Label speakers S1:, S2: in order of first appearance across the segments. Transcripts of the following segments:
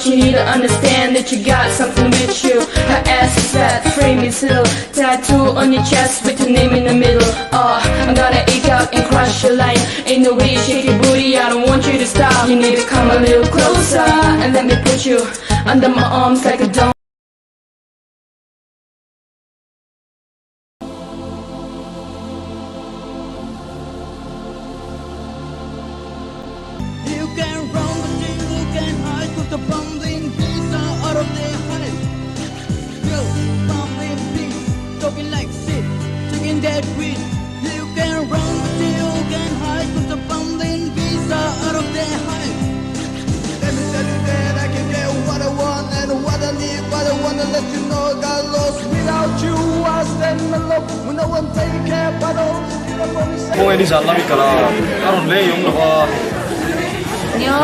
S1: you need to understand that you got something with you Her ass is fat, frame is little Tattoo on your chest with her name in the middle Uh, I'm gonna ache out and crush your life Ain't no way you shake your booty, I don't want you to stop You need to come a little closer And let me put you under my arms like a dome
S2: Khawngaih nizan lam i kal a, a rawn lei awm lo a.
S3: Nia,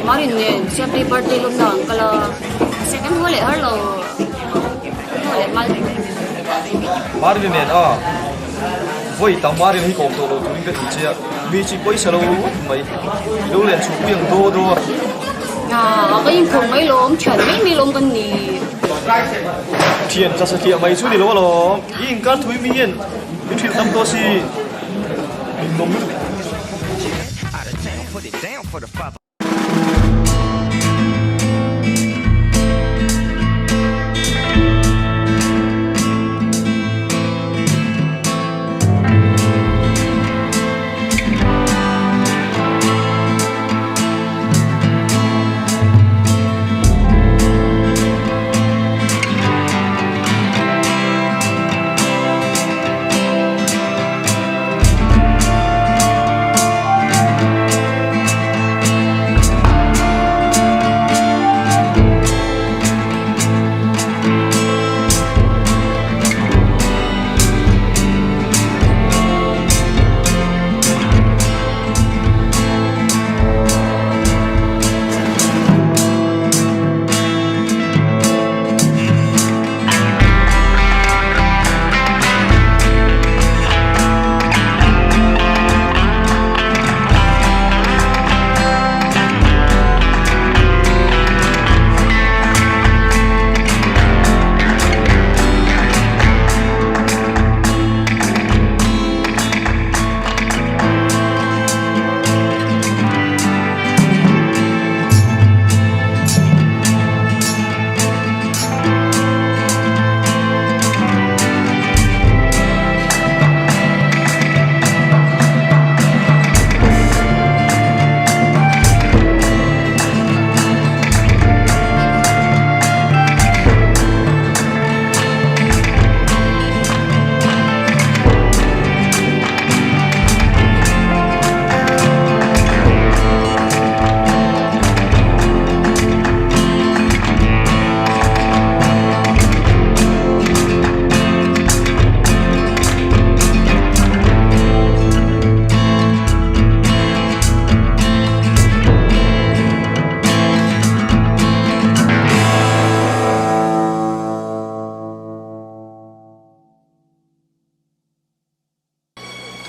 S3: Marin nen Siamtei birthday lawmna an kal a, second haw leh har lo, an haw leh mal.
S2: Marin nen a, vawi tam Marin hi kawm tawh lo turin ka ti che a, mi chi pawisa lo mai, i lo len chhuah pui ang daw daw a.
S3: Aa, ka inkhawm mai lawm, thian mai mai lawm kan ni.
S2: Thian tla satliah mai chu ni lo alawm, i inkar thui mi hian min hrilh tam tawh si, min nawm lutuk.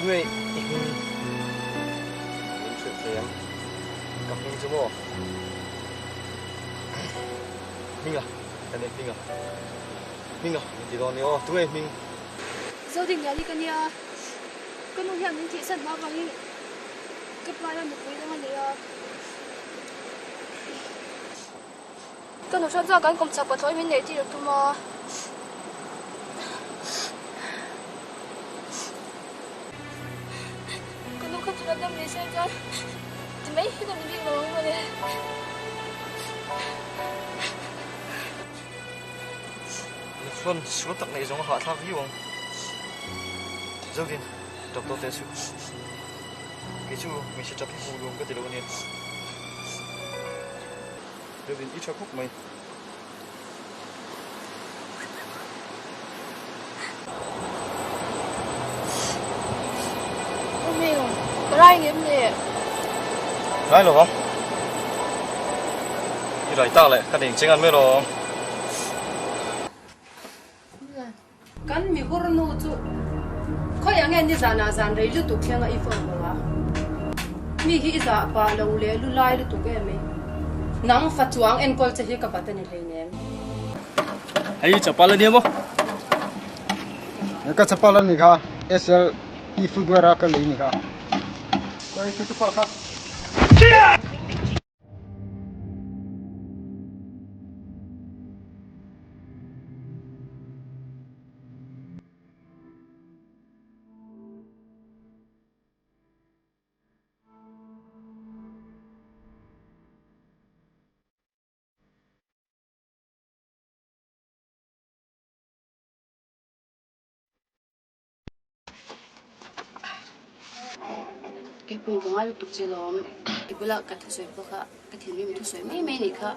S2: Tunge i hming? Min hrilh thei ang. Ka hming chu maw? Hminga, ka nia Hminga. Hminga min ti dawn nia aw. Tunge i hming?
S4: Zodingliani ka nia. Ka nu hian min thihsan hma avangin ka pa hian nupui dang a nei a. Ka nu hran chuan kan kawm chak pathlawi min neih tir a tum a. Ka nu kha chu dam ni se chuan ti mai hi ka ni bik lo ang mawle.
S2: Chuan sual tak neih zawng a hahthlak viau ang. Zodin, doctor te chu kei chu hmeichhe tap hi hmuh luam ka ti lo ania. Deuhin i tha khawp mai.
S4: U Ming, ka rai ngem le?
S2: Rai lo vang. I rai tak leh ka deng cheng an mai lawm.
S5: Kan mi hur nu chu khawi ang nge nizanah zan rei lutuk thleng a i phone lo a? Mi hi i zah pah lo leh lu lai lutuk em ei? Nang fa chuang enkawl che hi ka bat a ni hleinem.
S2: Hei chapal a nia maw?
S6: Ka chapal a ni kha, SLP footwear a ka lei ni kha. Sorry, chu chapal kha.
S3: Kei pawh ka ngai lutuk che lawm. I bulah ka thusawi pawh kha ka thinrim thusawi mai mai anih kha.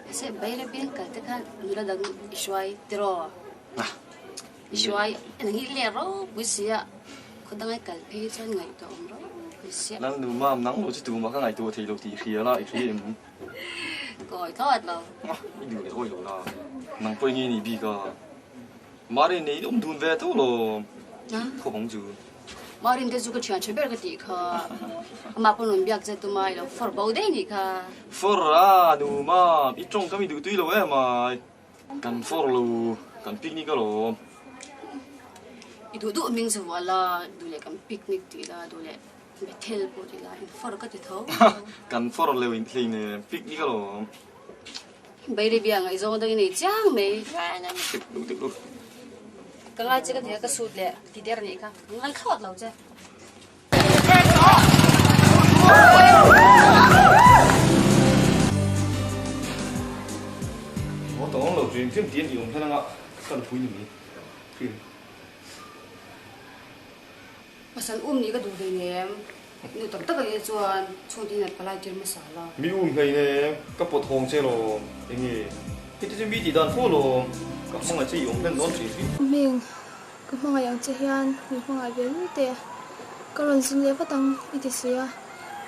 S3: Mahse Baira bial kal te khan nula dang i hruai tiraw? I hruai nang hi leh ropui sia khaw danga i kal phei hi chuan ngaihtuah awm ropui sia.
S2: Nang nu mam nang lo chu tumah ka ngaihtuah thei lo tih i hria la i hria em?
S3: Ka awi thlawt lo.
S2: I duh leh awi lo la nang pawh i nge ni bik a. Marin nei awm dun ve tho lo khawp ang chu.
S3: Marin te chu ka thian tha ber ka tih kha. Amah pawn rawn biak che tuma i lo for bo daih nih kha.
S2: For a nu mam i tawng ka mi duh tui lo em ai. Kan for lo kan picnic alawm.
S3: I duh duh hming chu vuah la duh leh kan picnic tih la duh leh Bethel pawh ti la in for ka ti tho.
S2: Kan for lo in hlei nen picnic alawm.
S3: Bailey bia ngaihzawng dang i nei chiang mai.
S2: Dik lo dik lo.
S3: Ka ngai che ka ti a ka sut leh ti der anih kha ka ngai thlawt lo che.
S2: Maw tawng lo hrim hrim tih a ni awm hian anga ka nupui ni mai hrim.
S3: Pasal um nih ka duh hleinem, nu tak tak a nih chuan chhungte hian palai tir hmasa la.
S2: Mi um hleinem, ka pawt hawng che lawm, enge heti chu mi tih dan fo lawm, ka hmangaih che i awm hlen dawn hrim hrim.
S4: Hming, ka hmangaih ang che hian min hmangaih ve lul teh, ka rawn zin leh vat ang i ti si a,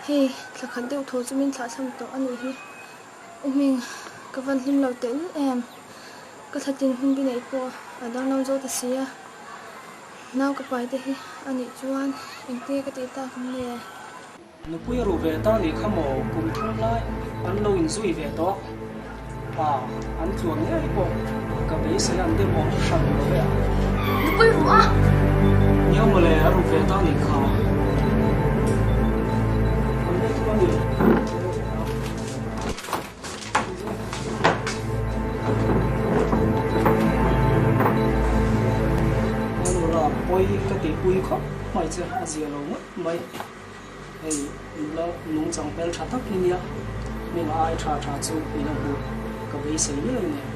S4: hei thla khat deuh tho chu min thlahthlam tawh a nih hi. U Hming, ka van hlim lo teh lul em, ka thlatin hun bi neih pawh a danglam zo ta si a. Nau ka pai te hi a nih chuan engte ka tih tak ang nge?
S7: Nupui a ruh ve ta nih kha maw kum thum lai an lo inzui ve tawh a, an tluan ngei pawh ka beisei an dem awm hran lo e a.
S4: Nupui ruh a!
S7: Nia mawle a ruh ve ta nih kha. An lei thum a ni. Nula pawi ka tih pui khawp mai che a zia lo ngawt mai. Hei nula nungchang hmel tha tak hi nia hming ai tha tha chu i la hmu ka beisei ngei nen.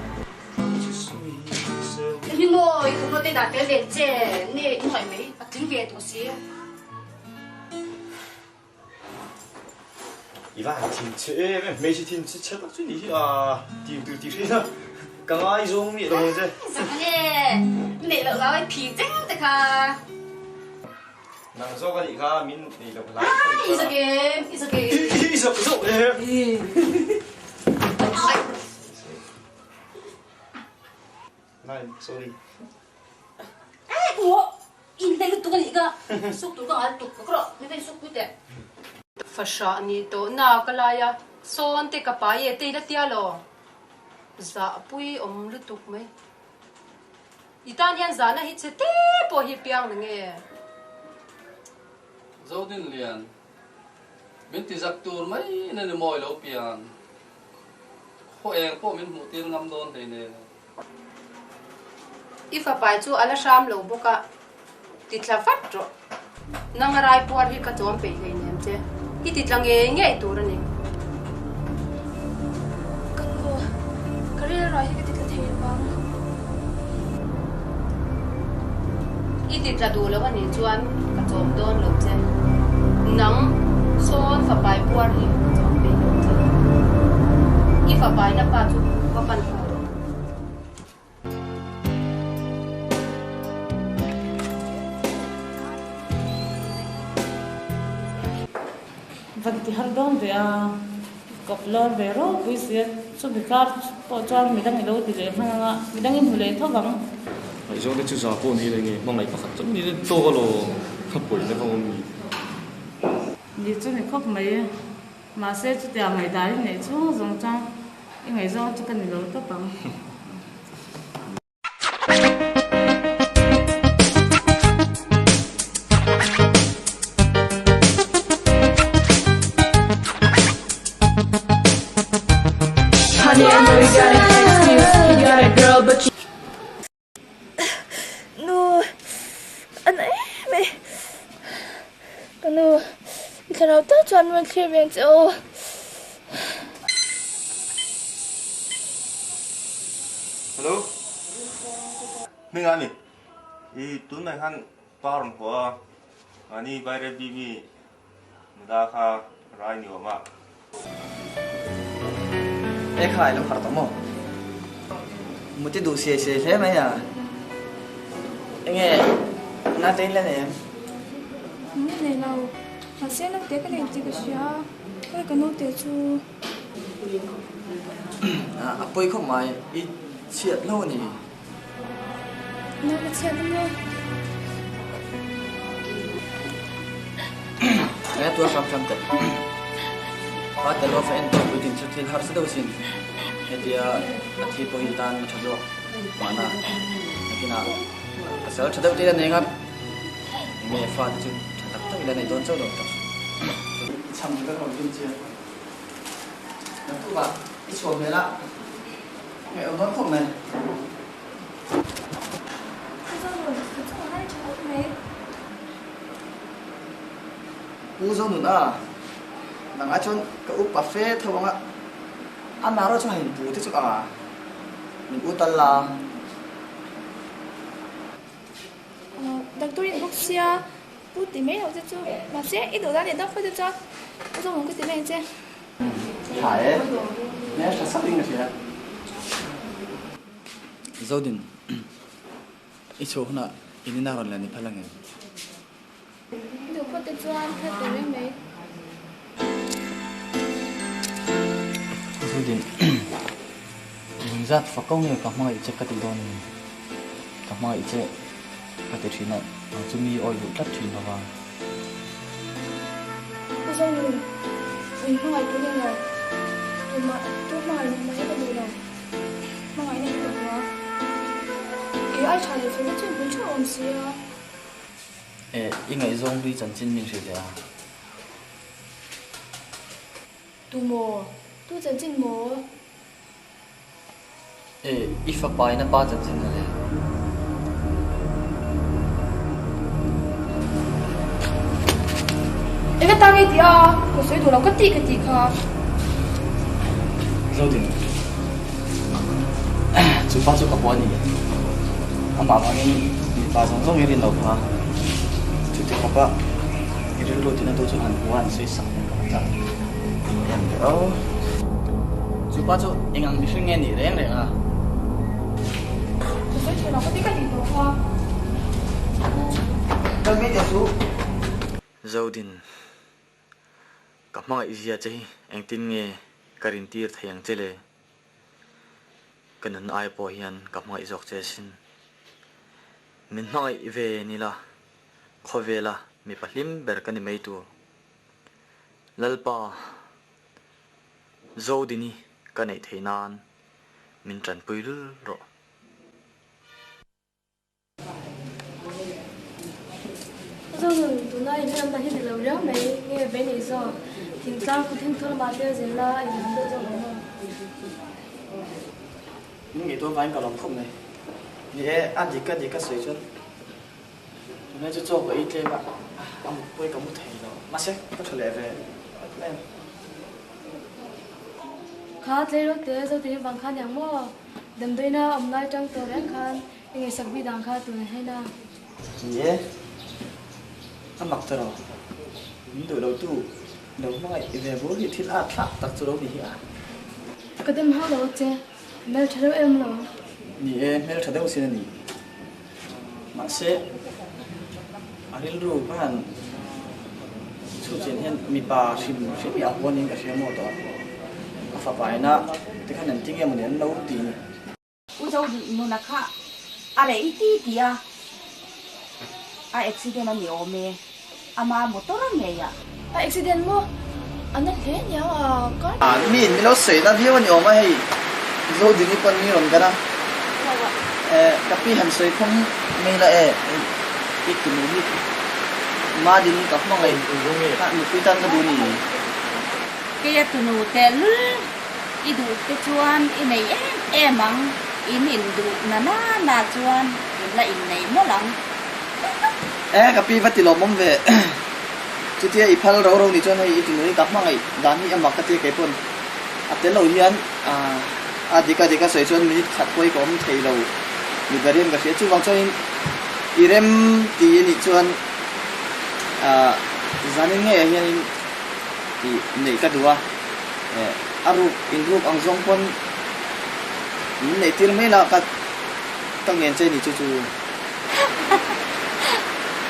S3: Hi maw i thawmhnaw te dah tel ve che nge i hnuai mai patling ve tawh si.
S2: I va han thin che em em, hmeichhe thin che chhe tak chu ni hi a tih tur tih hriat a ka ngai zawng miah lo ang che.
S3: Zak nge neih loh lai phir cheng te kha.
S2: Nang zawk a nih kha min neih loh lai ka nih kha.
S3: I zak em, i zak em.
S2: I zak zawk em. Nine, sorry.
S3: Eng maw? In hlei lutuk a nih ka suk tur ka ngai lutuk ka rawh mi vei suk pui teh.
S5: Fahrah nih tawh na ka lai a, sawn te ka pai e tei la tia law. Zah pui awm lutuk mai. I tan hian zahna hi chhe te pawh hi piang na nge?
S8: Zodinlian, min ti zak tur mai in a ni mawi lo pian. Khaw eng pawh min hmuh tir ngam dawn hleinem.
S5: I fapai chu a la hram lo bawk a, ti tla vat rawh. Nang a rai puar hi ka chawm peih hleinem che, i ti tla ngei ngei tur a ni.
S4: Ka nu, ka rilruah hi ka ti tla thei lo vang.
S5: I ti tla duh lo a nih chuan ka chawm dawn lo che. Nang sawn fapai puar hi ka chawm peih lo che. I fapai na pa chu va pan haw rawh.
S9: Van ti har dawn ve a, kawp lawr ve ropui si a, chumi kar pawh chuan midang i lo ti leh hman ang a, midang i hmu leh tho vang.
S2: Ngaihzawng te chu za pawh ni le nge, hmangaih pakhat chauh ni le tawk alawm, ka pawih na vang awm ni.
S9: Ni chu ni khawp mai. Mahse chutiang ngaihdan i neih chhung zawng chuan i ngaihzawng chu ka ni lo tawp ang.
S1: Honey, I know you got an excuse. You got a girl, but you.
S4: Nu, a na em e. Ka nu, i thlarau tak chuan rawn thlir ve ang che aw.
S10: Hello, hming a ni. I tunah hian pa rawn haw a, mahni Bairabi mi nula kha rai ni awm a.
S11: E khai lo har tawh maw? Muti duh siai siai hle mai a. Enge na te in la nei em?
S4: Nge nei lo. Mahse naute ka nei tih ka hria. Khawi ka naute chu.
S11: A pawi khawp mai. I chhiat lo a ni.
S4: Nau ka chhiat a maw?
S11: Enge tuar hram hram teh. Pa tel off a en tawh puitlin chu thil harsa deuh sin. Hetia a thi pawh hi tan a tha zawk mahna. Nakinah pasal tha deuh te ila nei anga enge fate chu tha tak tak ila nei dawn chauh lo tak. I cham chu ka rawn rin chiah. Naktukah i chhuah hmel a. Ngaih dawn khawp mai. Pu Zonun a, nang ah chuan ka upa fe tho ang a, a naro chu hain pu te chu a, min u tal la.
S4: Doctor in bawk sia, pu ti mai lo che chu, mahse i duh dan leh dang phawt te chuan Pu Zonun ka ti mai ang che.
S11: Tha e, hmel tha sap in ka hria. Zodin, i chhuah hunah in ina rawn lan i phal angem?
S4: I duh phawt te chuan phal teh reng mai.
S11: Zodin, Engzat fak ko nge ka hmangaih che ka tih dawn ni? Ka hmangaih che ka ti thin a, nang chu mi awi duh tlat thin lo va.
S4: Pu Zonun, min hmangaih tu ni lo. Tumah tu hmangaih loh mai ka duh lo. Hmangaihna hi ka hua. Kei ai tha leh fel te chuan hmu theuh awm si a.
S11: Eh, i ngaihzawng hlui chanchin min hrilh leh a.
S4: Tu maw? Tu chanchin maw?
S11: Eh, i fapa in a pa chanchin a le.
S4: Eng atan nge tih a? Ka sawi duh lo ka tih ka tih kha.
S11: Zodin, chu pa chu ka pawh a ni. Amah vangin mipa zawng zawng i rin lo kha. Chuti khawpa i rilru tina tu chu han hmu a, an sawi sak nen ka va chak. Em le aw. Chu pa chu eng ang mihring nge nih reng reng a?
S4: Ka sawi thin lo ka ti ka tih tawh kha.
S11: Kal mai teh suh. Zodin, ka hmangaih zia che hi engtin nge ka rintir thei ang che le? Ka nun ai pawh hian ka hmangaih zawk che asin. Min hmangaih ve nila khawvela mipa hlim ber ka ni mai tur. Lalpa, Zodini ka neih theih nan min tanpui lul rawh.
S3: Zonun, tuna i hmel hi ni lo riau mai nge vei nei zawk? Thingtlang khaw thing thur mah te zin la a inham deuh zawk lo maw?
S11: Min ngaihtuah vangin ka lawm khawp mai. Ni e, a dik a dik a sawi chuan Tunlai chu chaw ka ei tlem a, a mut pawh hi ka mu thei lo. Mahse, ka tha leh ve em em.
S3: Kha tleirawl te zo tih vang khan yang maw? Damdawiina awm lai tang tawh reng khan i ngaihsak bik dan kha tun a hen a.
S11: Ni e, a mak ta rawh. Min duh lo tu lo hmangaih ve bur hi thil at thlak tak chu lo ni hi a.
S3: Ka dem hauh lo che, hmeltha deuh em lo?
S11: Ni e, hmeltha deuh sin a ni. Mahse, a rilru khan chhuchian hian mipa hrim hrim hi a huan in ka hria maw tawh a, a fapa ina te khan an ti nge mawni an lo ti ni.
S12: U Zo nuna kha a rei ti ti a, a accident a ni awm e, ama motor a ngei a.
S4: A accident maw? A na hle aniang a kar.
S11: Mi in min lo sawi na viau a ni awm a hei Zodini pawn mi rawn kan a ka pi han sawi phawng mai la e i tunu hi Madin ka hmangaih a nupui tan ka duh ni.
S12: Keia tunu tehlul i duh te chuan i nei em em ang, in induh na na na chuan in la innei mawlh ang.
S11: E ka pi va ti lawmawm ve. Chutia i phal ro ro ni chuan hei i tunu hi ka hmangaih dan hi a mak ka tia kei pawn a tel lo hian a dik a dik a sawi chuan minute khat pawh hi ka awm thei lo ni ber hian ka hria. Chuvang chuanin i rem ti a nih chuan zanin ngeiah hianin i neih ka duh a, a ruk inruk ang zawng pawn min neih tir mai la ka ka ngen che ni chu chu.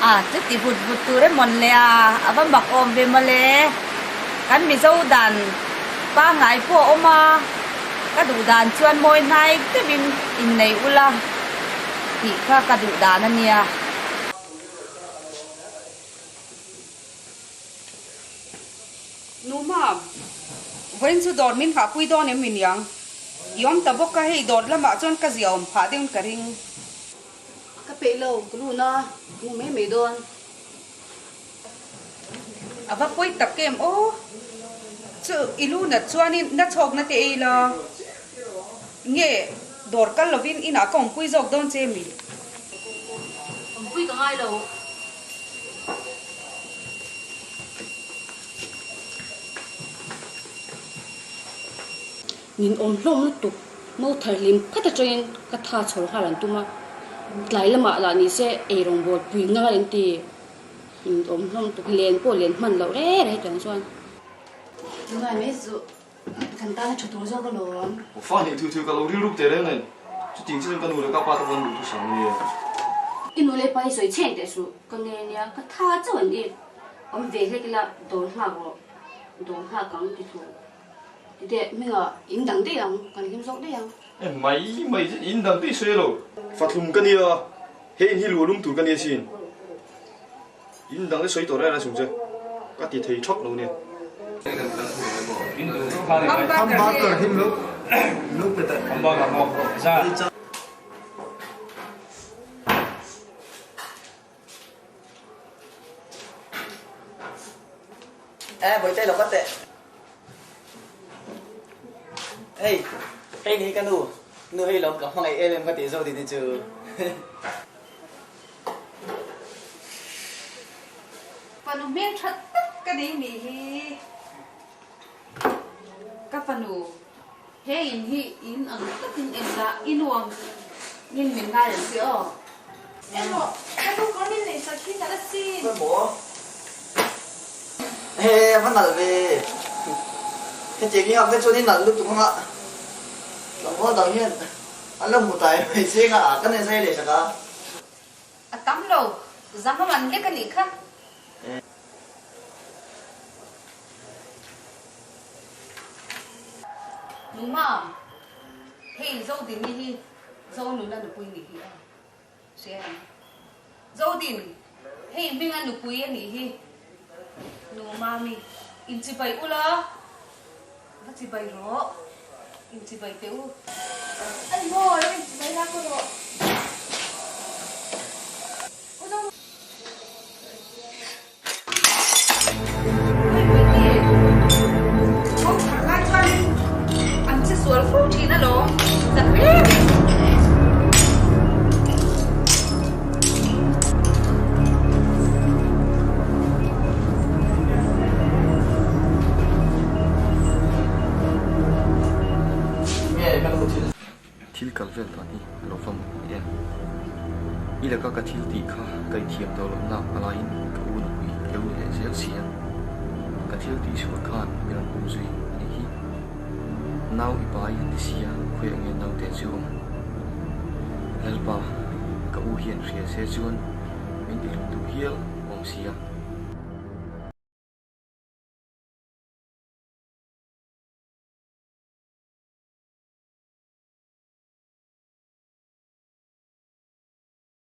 S12: A chuti vut vut tur emawn le a, a va mak awm ve mawle. Kan Mizo dan pangngai pawh a awm a, ka duh dan chuan mawi hnai deuhin innei ula tih kha ka duh dan a nia.
S13: Nu mam, vawiin chu dawr min hahpui dawn em iniang? I awm ta bawk a, hei dawr lamah chuan ka zia awm phah deuhin ka ring.
S3: Ka peih lo, ka lun a, mu mai mai dawn.
S13: A va pawi tak em aw? Chu i lu nat chuanin na chhawkna te ei la, nge dawr kal lovin inah ka awmpui zawk dawn che mi?
S3: Awmpui ka ngai lo. Min awm hlawm lutuk, mo thar hlim phat atangin ka tha chhawr nghal an tum a, tlai lamah lah ni se eirawng bawl pui ngal an ti. Min awm hlawm lutuk, len pawh len hman loh reng reng hetiang chuan. Lungai mai chu kan tan a tha tur zawk alawm.
S2: Fa hnih thu thu ka lo rilruk teh reng nen, chutiang chian ka nu leh ka pa te pawh an duh thu sang nia.
S3: I nu leh pa hi sawi chheng teh suh, ka nge nia, ka tha chauh an ni. Awm ve hlek ila dawr nghak rawh, dawr nghak ang ti thu. Ti teh hmingah in dang daih ang, kan hlim zawk daih ang.
S2: E mai mai zet in dang daih sawi lo. Fathlum ka nia, he in hi luah lum tur ka nia sin. In dang te sawi tawh reng reng chung che, ka ti thei thak lo nia.
S11: E Bawihte lo ka teh. Hei, hei ni hi ka nu, nu hei lo ka hmangaih em em ka tih zawk dini chu.
S13: Fanu hmel tha tak ka nei nih hi. Ka fanu he in hi in ang takin en la i nuam ngin min ngai ang che aw.
S4: Emaw, ka nu kawr min neih sak hi nalh asin.
S11: Emaw, he a va nalh ve. Hetiang i hak te chuan i nalh lutuk anga tlangval dang hian an lo hmu tai mai che nga a ka nen zai leh sak a.
S13: A tam lo, zam a man lek a nih kha. Numa, hei Zodini hi Zonuna nupui nih hi a hria em? Zodin, hei hminga nupui a nih hi. Nu Mami, inchibai ula, va chibai rawh, inchibai teh u.
S4: Ani maw, lo inchibai lak rawh.
S2: Thil kal vel dan hi a lo va mak mai em? I laka ka thil tih kha ka inthiam tawh loh nak a laiin ka u nupui a lo ni leh zel si a, ka thil tih sual khan min rawn um zui a nih hi. Nau i pai an ti si a, khawiah nge naute chu awm? Lalpa, ka u hian hria se chuan min ti hlum duh hial awm si a.